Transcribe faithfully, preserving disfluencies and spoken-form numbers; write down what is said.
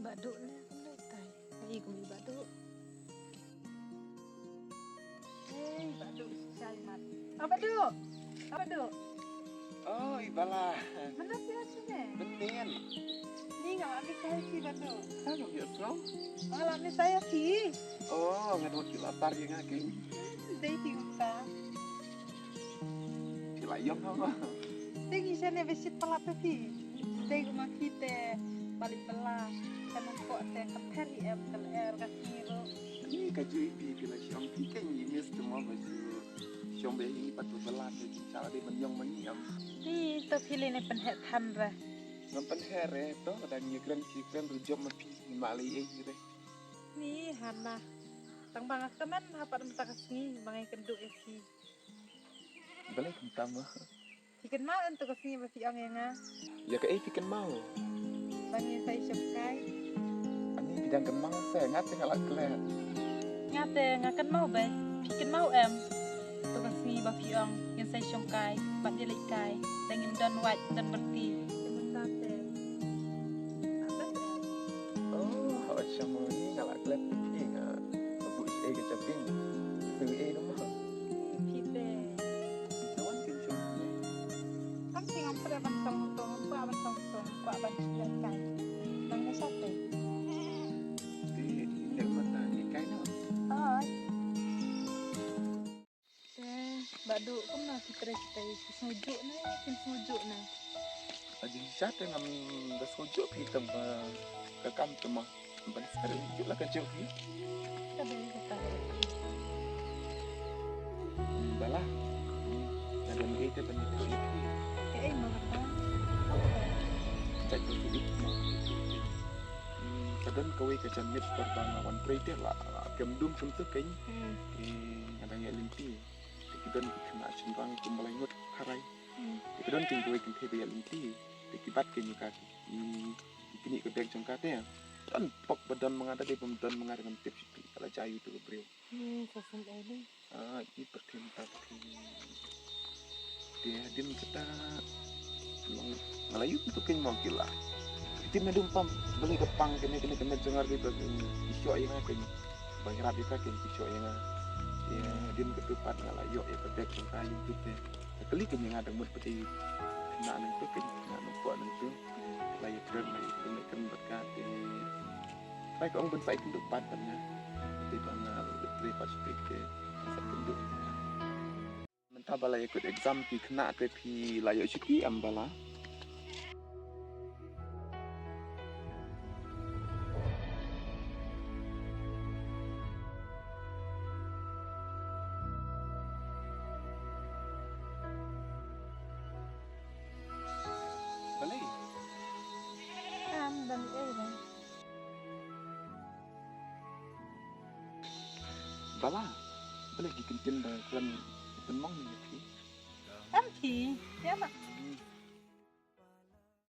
Badu ne kumno tai. Ai, kumi badu. Hei, badu, shai mat. Ah, badu. Ah, badu. Oh, i Bala. Mana sih sini? Beten. Ni nga ambil saya si badu. Kan ngam biasa. Nga la ambil saya si. Oh, nga dot ki lapar ïa nga ki. Dei ti uta. Ki la ïong ha ma. Dei ki shane besit pala te ti. Dei gu ma ki te balik bela. Ka nang ko te ka pher i em ka ler ka ki ro. Ni ka ju i pi ki la shong ki ken i mis tu ma ba ju. Shong be hi pat tu bela te ki chala dei ban ïong ma ngi em. Ni to phi le ne pen he than re. Ngam pen he re to ka dang ngi kren ki kren ru jom ma phi ni ma le ei re. Ni hana. Tang ba nga kmen ha pat mynta ka sngi ba ngi kynduh ïa phi. Balei kumta ma? Phi kynmaw em tu ka sngi ba phi ong ïa nga? Ïa kaei phi kynmaw? Ba ngin sa ïa shongkai. Ani phi dang kynmaw se, nga te nga la klet. Nga te nga kynmaw bha. Phi kynmaw em? Tu ka sngi ba phi ong ngin sa ïa shongkai bad ïa leit kai, dang ngim don wait don byrti. Te mynta te. Nga klet em? Oh, ha wait sha mo ni nga la klet phi nga. Nga buh shaei ka jabieng. Phi ei no ma. Phi te. Ka wan kin shong ne. Kam shi ngam pret ban shong to, ngam kwah ban shong to, ngam kwah ban shong kai. Nang ne sha te. Te ne mata ne kai no. Ai. Te badu kumno ki trei kita ki sngew juh ne, kin sngew juh ne. Aji sha te ngam da sngew juh ki tang ba ka kam te ma. Ban sar ju la ka jong phi. Ka dei ka ta. Bala. Na don ei te ban ïa phi. Ka ei ma ka ta. Ka ta ka phi ma. Ka don kawei ka janmiet por ba nga wan trei te la kem dum kem tu kein. Nga dang ïa lynti. Te ki don ki khynnah shynrang kum ba lai ngut kharai. Te ki don kin kawei kin thei ba ïa lynti. Te ki bat kein ïa ka ki. Ki knieh ka bag jong ka te. Don pok ba don ma nga da dei bym don ma nga da ngam tip shuh ka la jia ïa utu ka briew. Hmm, sa sum ei dei. Ah, i pyrthei mynta pyrthei. Te hadien kata long nga la ïoh tu kein mo ki la. Te nadum pam balei ka pang kane kane kane jong nga dei ba ki shoh ïa nga kein. Ba ngi rap ïa ka kein ki shoh ïa nga. Te hadien kata pat nga la ïoh ïa ka bag jong ka ïa utu te. Ka kylli kein ïa nga dang mut ba dei khynnah nangtu kein khynnah nangpoh nangtu. La ïa kren la ïa kren la ïa kren bad ka te. Trai ka ong ban sa ïakynduh pat bad nga. Te ba nga la trei pat sha phi te sa ïakynduh. Mynta ba la ïakut exam ki khynnah te phi la ïoh shuti em Bala? Balei? Am, balei, eh, balei? Bala, balei ki kyntien ba kren pynmong ïa phi? Am phi, ïa ma.